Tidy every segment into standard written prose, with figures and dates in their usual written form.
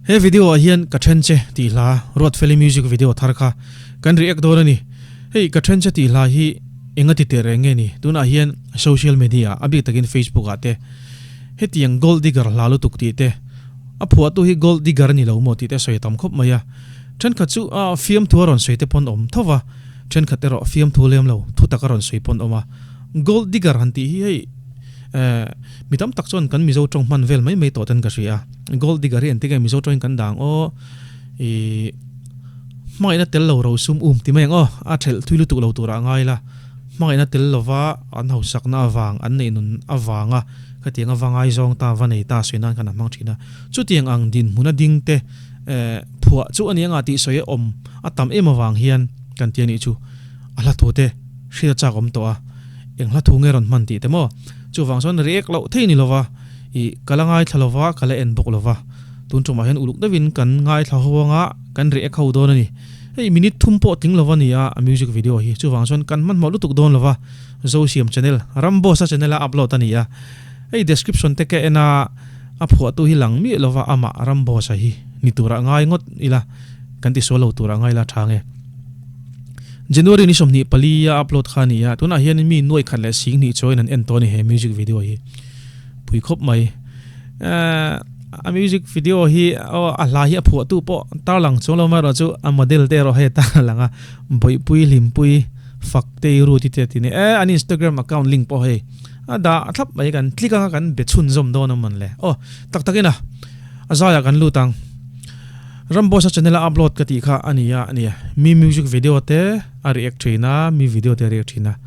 He video ah hian Ka Then Che tih hla Ruatfeli music video thar kha kan react dawn a ni. Hei Ka Then Che tih hla hi enga ti teh reng nge ni? Tunah hian social media a bik takin Facebook ah te hetiang gold digger hla lutuk tih te a phuahtu hi gold digger a ni lo maw tih te sawi a tam khawp mai a. Thenkhat chu a fiamthu a rawn sawi te pawn awm tho va, thenkhat erawh fiamthu lem lo thutak a rawn sawi pawn awm a. Gold digger han tih hi hei Eh, mi tam tak chuan kan Mizo tawng hman vel mai mai tawh ten ka hria a. Gold digger hi engtin nge Mizo tawngin kan dang aw? Ih, hmangaihna tel lo ro sum um ti mai ang aw, a thelh thui lutuk lo turah a ngai la. Hmangaihna tel lova an hausakna avang, an neih nun avanga khatiang a va ngaizawng ta, va nei ta sawi nan khan a hmang thin a. Chutiang ang dinhmuna ding te, eh, phuah chu a ni anga tih sawi a awm a tam em avang hian kan ti a nih chu. A hla thu te hriat a chak awm tawh a. Eng hla thu nge rawn hman tih te maw? Chuvang chuan react loh thei ni lova, ih ka la ngaithla lova, ka la en bawk lova. Tun tumah hian uluk deuhin kan ngaithla ho anga kan react ho dawn a ni. Hei minute thum pawh tling lova ni a a music video hi. Chuvang chuan kan hmanhmawh lutuk dawn lova, Zosiam channel, Ramboss-a channel a upload a ni a. Hei description te ka en a, a phuahtu hi lang miah lova amah Ramboss-a hi ni turah ngai ngawt ila, kan ti sual lo turah ngai la tha nge. January ni 24 a upload kha a ni a, tunah hian mi nuai khat leh sing hnih chawiin an en tawh a ni he music video hi. Pui khawp mai. Ehh a music video hi aw a hla hi a phuahtu pawh tarlang chuang lo amaherawh chu a model te erawh hei a tarlang a, Bawihpui Hlimpui Fak te i ru ti te a ti ni. Ehh an Instagram account link pawh hei a dah thlap mai kan click anga kan be chhunzawm dawn a mawn le. Aw tak takin a a zaiah kan lut ang. Ramboss a channel a upload ka tih kha a ni a nia, mi music video te a react thin a, mi video te a react thin a,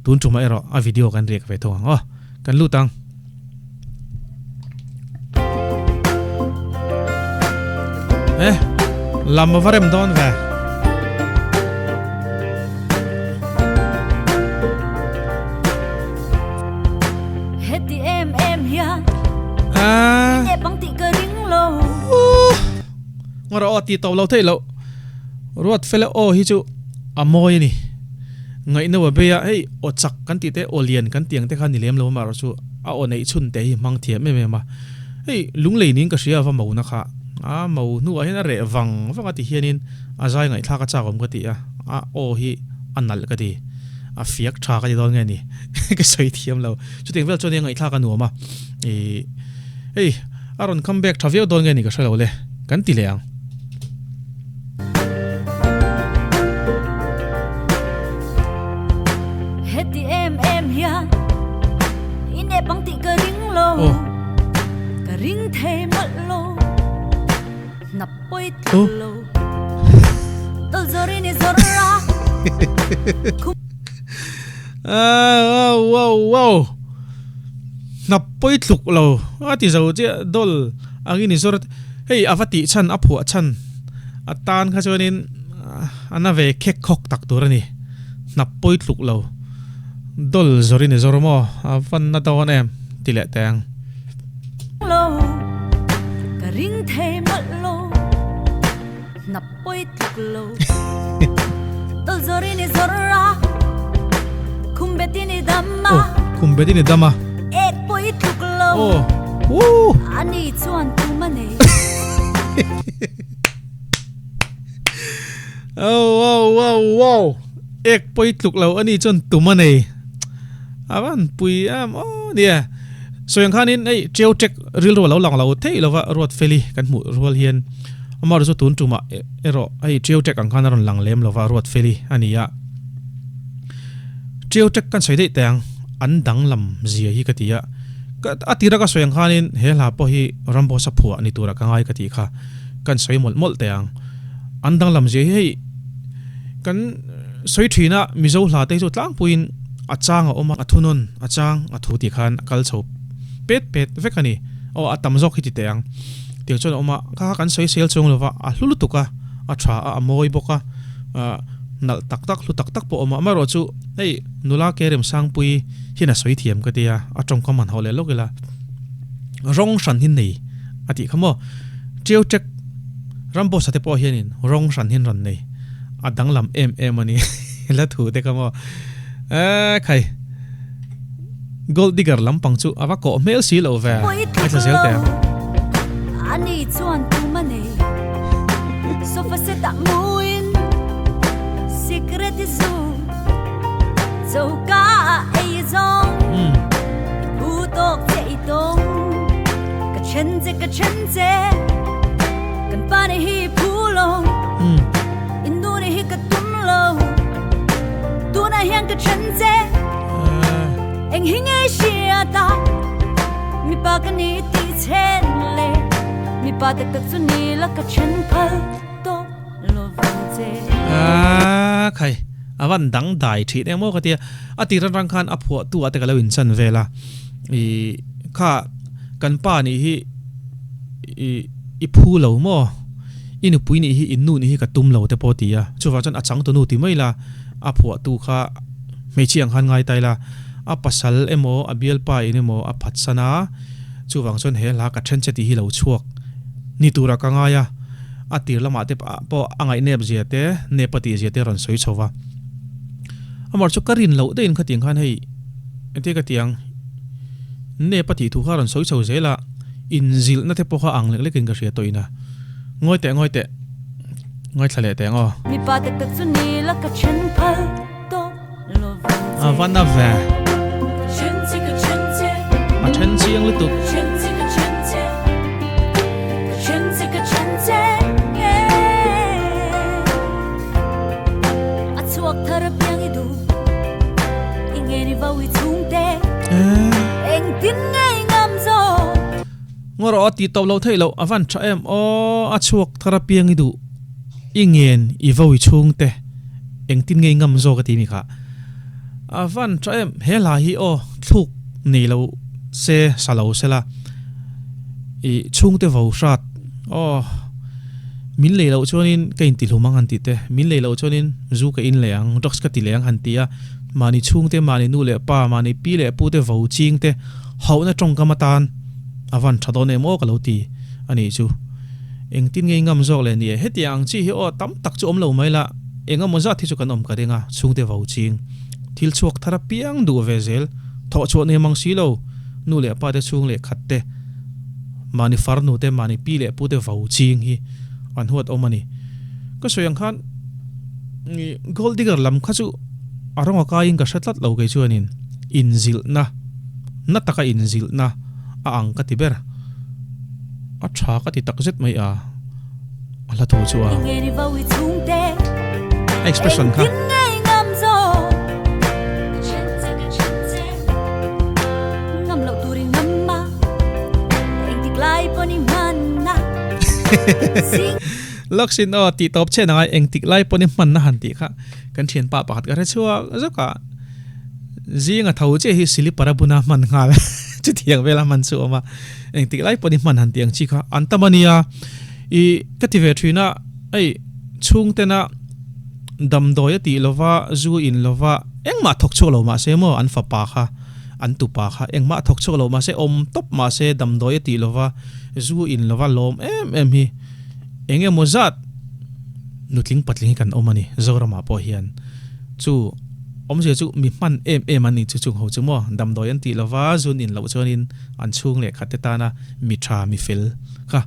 tun tumah erawh a video kan react ve thung ang aw, kan lut ang. Eh, lam a va rem dawn ve. Heti em em hian Ah. I bang tih ka ring lo. Ngawr aw ti tawp lo theih loh. Ruat fela aw hi chu a mawi a ni. Ngaihno a bei a, hei aw chak kan tih te aw lian kan tih ang te kha ni lem lo amaherawh chu a aw neih chhun te hi hmang thiam em em a. Hei lunglei niin ka hria va mo na kha. A mo hnuah hian a reh vang vang a ti hianin a zai ngaihthlak a chak awm ka ti a, a aw hi a nalh ka ti. A fiak tha ka ti dawn nge ni ka sawi thiam lo. Chutiang vel chuan ngaihthlak a nuam a, ih hei a rawn come back tha viau dawn nge ni ka hre lo le, kan ti leh ang. Heti em em hian i nep ang tih ka ring lo, ka ring thei mawlh lo, hnap pawi tluk lo, dawlh zawrin i zawr a. Wow wow wow hnap pawi tluk lo a ti zo chiah dawl angin i zawr hei a va tih chhan a phuah chhan a tan kha chuanin a na ve khek khawk tak tur a ni hnap pawi tluk lo dawl zawrin i zawr maw a va na dawn em ti leh teh ang. Lo ka ring thei mawlh lo hnap pawi tluk lo dawl zawrin i zawr a khum betin i dam a oh khum betin i dam a ek pawi tluk lo oh woo ani chuan tum a nei oh wow wow wow ek pawi tluk lo ani chuan tum a nei a van pui em aw nia sawi ang khanin hei cheu tek rilru a lo lang lo thei lova Ruatfeli kan hmuh rual hian Amah chu tun tumah erawh hei Ṭiau Ṭek ang khan a rawn lang lem lova Ruatfeli a ni a. Ṭiau Ṭek kan sawi daih teh ang, an danglam zia hi ka ti a. Ka a tira ka sawi ang khanin he hla pawh hi Ramboss a phuah ni turah ka ngai ka tih kha kan sawi mawlh mawlh teh ang. An danglam zia hi hei kan sawi thin a, Mizo hla te hi chu tlangpuiin a chang a awm a, a thunawn a chang a thu tih khan a kal chho pet pet vek a ni. Aw a tam zawk hi ti teh ang. Tiang chuan a awm a, kha kha kan sawi sel chuang lova, a hlu lutuk a, a tha a, a mawi bawk a, ah nalh tak tak hlu tak tak pawh a awm a, amaherawh chu hei nula ke Remsangpui hian a sawi thiam ka ti a, a tawngkam han hauh leh lawk ila, rawng hran hi nei a tih kha maw, Ṭiau ṭek Ramboss a te pawh hianin rawng hran hi an rawn nei, a danglam em em a ni la thu te kha maw, eh khai. Gold digger lampang chu a va kawh hmel si lo ve. Ngaithla zel teh ang. Ani chuan tum a nei. Then che ka then che kan pa ni hi phu lo in nu ni hi ka tum lo tuna hian ka then che eng hi nge hria ta mi pa ka ni ti chen le mi pa tak tak chu ni la ka then phal tawp lovang che. A khai a van dang dai thin emaw ka tia a tir atang khan a phuah tu ah te ka lo inchan vel a ih kha kan pa nih hi ih i phu lo maw i nupui nih hi in nu nih hi ka tum lo te pawh a ti a chuvang chuan a chang tunu ti mai la a phuah tu kha hmeichhia ang khan ngai ta ila a pasal emaw a bialpa in emaw a phatsan a chuvang chuan he hla ka then che tih hi lo chhuak ni tura ka ngai a. A tir lamah te pawh a ngaihnep zia te, nep a tih zia te a rawn sawi chho va. Amah chu ka rin loh deuhin khatiang khan hei engtin ka ti ang, nep a tih thu kha a rawn sawi chho zel a, inzilhna te pawh kha ang lek lekin ka hria tawh ina. Ngawi teh, ngawi teh, ngaithla leh teh ang aw. Mipa tak tak chu ni la ka then phal tawp lovang che. A va na ve. Ka then che, ka then che. A then chiang lutuk. Ka then che, ka then che. Ka then che, ka then che. Yeah. A chhuak thar apiang i duh. I nge ni vo i chhung te. Engtin nge i ngam zawk. Ngaw rawh a ti tawp lo theih loh a van tha em aw a chhuak thar apiang i duh. I ngen i vo i chhung te. Engtin nge i ngam zawk a ti mi kha. A van tha em, he hla hi aw thluk nei lo se sa lo se la i chhungte vo hrat aw min lei loh chuanin ka inti hlum ang han tih te, min lei loh chuanin zu ka in leh ang, drugs ka ti leh ang han ti a, mahni chhungte, mahni nu leh pa, mahni pi leh pu te vo ching te hauhna tawngkam atan a van tha dawn em aw ka lo ti a nih chu. Engtin nge i ngam zawk leh ni e, hetiang ang chi hi aw tam tak chu awm lo mai la. Eng emaw zat hi chu kan awm ka ring a, chhungte vo ching. Thil chhuak thar apiang duh ve zel, thawh chhuah nei mang si lo, nu leh pa te chhung leh khat te, mahni farnu te, mahni pi leh pu te vo ching hi an huat awm a ni. Ka sawi ang khan gold digger lam kha chu a rawng a kaiin ka hre tlat lo kei chuanin inzilhna, na taka inzilhna a ang ka ti ber. A tha ka ti takzet mai a. A hla thu chu a expression kha. Laksin aw tih tawp che nangai engtik lai pawn i hmanna han tih kha kan thianpa pakhat ka hre chhuak zawk a zinga tho chiah hi silipar a buna hman nghal chutiang vela hman chu a awm a engtik lai pawn i hman han tih ang chi kha an tam a nia. I ka ti ve thin a, hei chhungtena damdawi a tih lova, zu in lova, engmah thawk chhuak lo mahse maw an fapa kha, an tupa kha engmah thawk chhuak lo mahse awm tawp mahse damdawi a tih lova, zu in lova lawm em em hi eng emaw zat nutling patling hi kan awm a ni Zoramah pawh hian. Chu awmzia chu mi hman em em an ni chu chung ho chu maw damdawi an tih lova, zun in loh chuanin an chhung leh khat te tana mi tha mi fel kha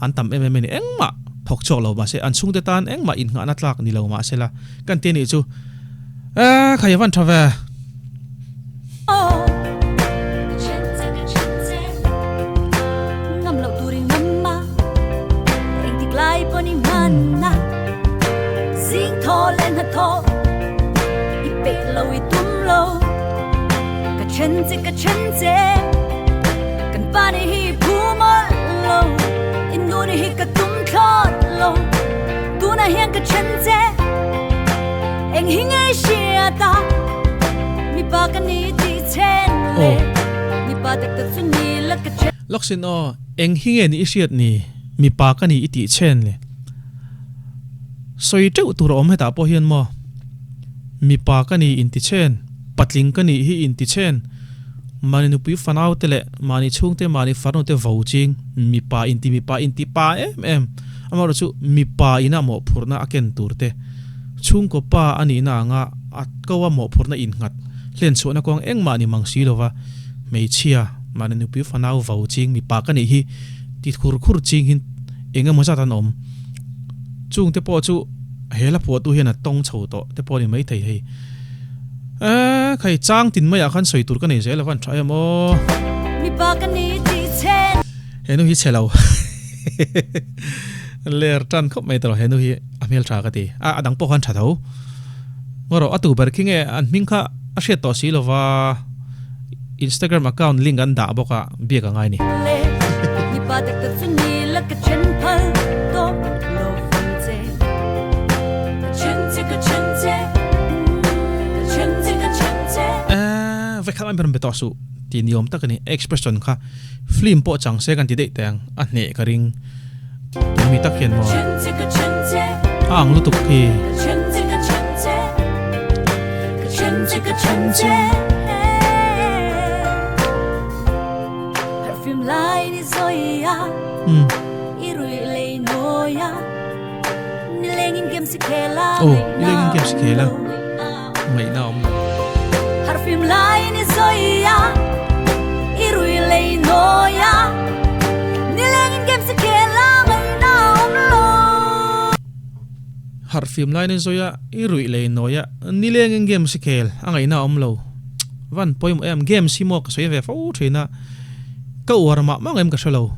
An tam em em a ni. Engmah thawk chhuak lo mahse, an chhungte tan engmah innghahna tlak ni lo mahse la, kan ti a nih chu. Eh, khai a van tha ve. Lawksin aw, eng hi nge ni i hriat ni, mipa ka ni i tih chen le. Sawi teuh tur a awm hetah pawh hian maw, mipa ka ni inti chen, patling ka nih hi inti chen. Mahni nupui fanau te leh mahni chhungte mahni farnu te vo ching mipa inti mipa inti pa em em. Amaherawh chu mipa ina mawhphurhna a ken tur te, chhungkaw pa a nihna anga a ko a mawhphurhna innghat hlen chhuahna kawng engmah ni mang si lova hmeichhia mahni nupui fanau vo ching mipa ka nih hi ti khur khur ching hin eng emaw zat an awm. Chungte pawh chu he hla phuahtu hian a tawng chho tawh te pawh a ni maithei hei. Eh, khai chang tin maiah khan sawi tur ka nei zel a van tha em aw. Mipa ka ni tih chen. Henu hi chhe lo ler tan khawp mai tawh henu hi a hmel tha ka ti a a dang pawh khan tha tho ngaw rawh a tu ber khi nge an hming kha a hriat tawh si lova Instagram account link an dah bawk a biak a ngai ni. Eee vekhat an ber be tawh suh tih ni awm tak a ni expression kha. Film pawh chang se kan ti daih teh ang, a hneh ka ring. Tun mi tak hian maw? A ang lutuk khi. Umm. Aw, nilengin games khel a. Ngaihna a awm lo. Harhfim lai ni zawi a, i ruih lei nawi a, nilengin games i khel a ngaihna a awm lo. Van pawimawh em, games hi maw ka sawi ve fo thin a, ka uar mah mah em ka hre lo.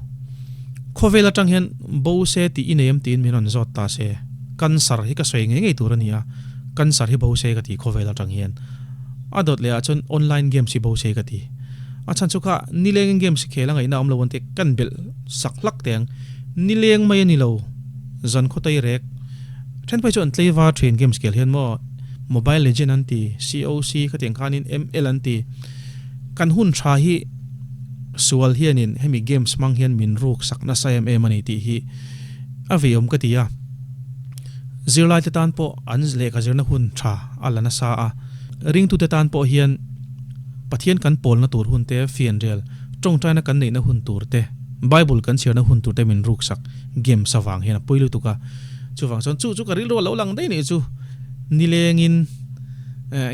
Khawvel atang hian bo se tih i nei em tiin min rawn zawt ta se, cancer hi ka sawi ngei ngei tur a ni a. Cancer hi bo se ka ti khawvel atang hian. A dawt leh ah chuan online games hi bo se ka ti. A chhan chu kha nilengin games hi khel a ngaihna awm lo an ti kan belh sak hlak teh ang. Nileng mai a ni lo. Zan khaw tai rek. Then phei chu an tlei var thin games khel hian maw Mobile Legend an ti, COC khatiang khanin ML an ti. Kan hun tha hi sual hianin hemi games hmang hian min ruk sak nasa em em a ni tih hi a veiawm ka ti a. Zirlaite tan pawh an lehkha zirna hun tha a la nasa a, ringtute tan pawh hian Pathian kan pawlna tur hun te, fianrial, tawngtaina kan neihna hun tur te, Bible kan chhiarna hun tur te min ruksak games avang hian a pawi lutuk a. Chuvang chuan chu chu ka rilru a lo lang daih nih chu nilengin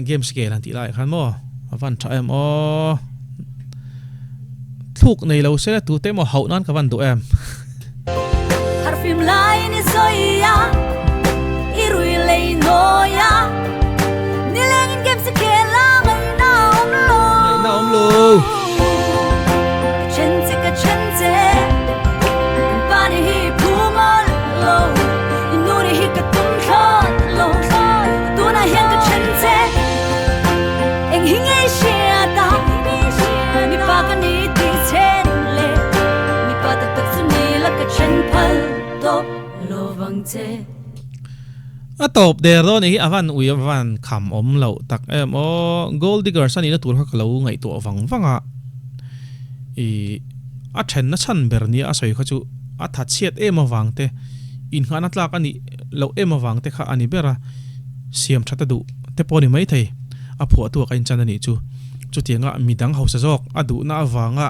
games kel han tih laiah khan maw a van tha em aw. Thluk nei lo se tute emaw hauh nan ka van duh em. Ngaihna awm lo. A tawp der dawn nih hi a van ui a van kham awm loh tak em aw gold diggers a nihna tur kha ka lo ngaihtuah vang vang a ih a thenna chhan ber nia a sawi kha chu a tha chhiat em avang te innghahna tlak a nih loh em avang te kha a ni ber a siam that a duh te pawh a ni maithei a phuahtu ah ka inchan a nih chu. Chutianga midang hausa zawk a duhna avanga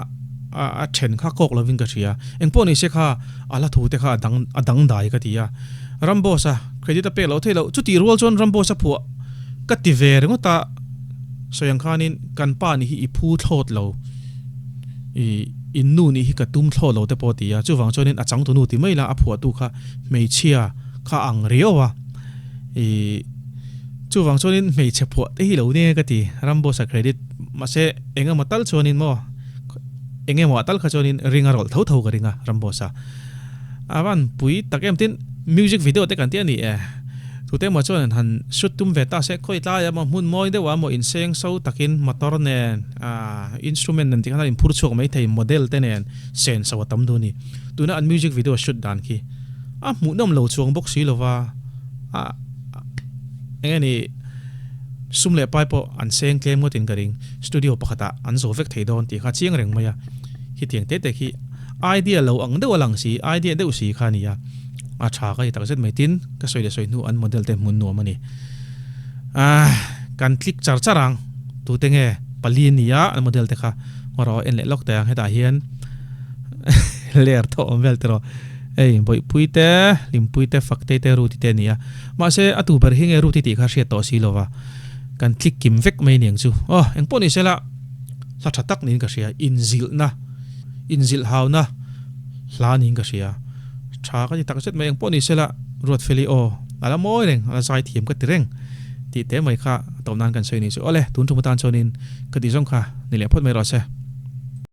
a then kha kawk lovin ka hria. Engpawh ni se kha a hla thu te kha a dang a dangdai ka ti a. Ramboss a credit a pek loh theih loh. Chutih rual chuan Ramboss a phuah ka ti ve ringawt a, sawi ang khanin kan pa nih hi i phu thlawt lo, i in nu nih hi ka tum thlawt lo te pawh a ti a. Chuvang chuanin a changtunu ti mai la a phuahtu kha hmeichhia kha a ang riau a, i. Chuvang chuanin hmeichhe phuah te hi lo nia ka ti, Ramboss a credit, mahse eng emaw tal chuanin maw, eng emaw ah tal kha chuanin ring a rawlh tho tho ka ring a Ramboss a. A van pui tak em tin music video te kan ti a ni e, tute emaw chuan han shoot tum ve ta se khawi tlai ah maw hmun mawi deuh ah maw inseng so takin motor nen ah instrument nen tih khan a inphur chhuak mai thei model te nen sen so a tam duh a ni. Tuna an music video shoot dan khi a hmuhnawm lo chuang bawk si lova a. Eng nge ni, sum leh pai pawh an seng tlem ngawtin ka ring. Studio pakhatah an zo vek thei dawn tih kha chiang reng mai a. Khitiang te te khi idea lo ang deuh a lang si, idea deuh si kha a ni a. A tha ka ti takzet mai. Tin, ka sawi leh sawi hnu an model te hmun nuam a ni. Ahh, kan click char char ang. Tute nge pali a ni a, an model te kha. Ngaw rawh, en leh lawk teh ang hetah hian ler thawh awm vel tiraw. Hei Bawihpui te, Hlimpui te, Faktei te, Ruti te a ni a. Mahse a tu ber hi nge Ruti tih kha hriat tawh si lova, kan click kim vek mai aniang chu. Aw, engpawh ni sela, hla tha tak niin ka hria, inzilhna, inzilhhauna hla niin ka hria. Tha ka ti tak zet mai, engpawh ni sela Ruatfeli aw, a la mawi reng, a la zai thiam ka ti reng tih te mai kha a tawp nan kan sawi ni chu. Awle, tun tum atan chuanin ka tih zawng kha ni leh phawt mai rawh se.